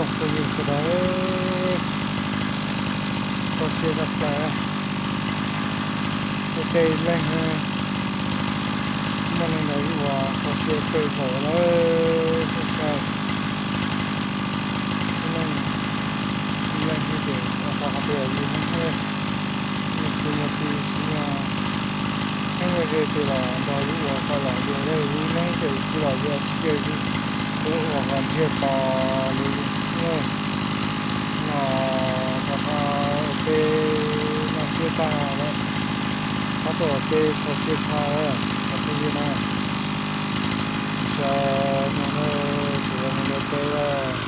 Phooj ywg sawv daws, kho siab tshaj plaws, tej tej leeg muaj neeg nrog yus ua kho siab kawg nkaus lawm txhua tsav. Tib neeg, tib leeg xwb ces ua qhov qhov twg yus neeg thiab, yus kwv yus tij, tsis muaj neeg muaj ze twg los nrog yus ua qhov los yus, yus neeg ces yus kwv los yus tsis cia yus ua qhov ntsiag to li. No rov qab ua teb noj tsiab tag lawm, tab tom ua teb kho siab tshaj lawm cov phooj ywg na. Tsis tshua mus na, tsis tshua mus ua teb lawm.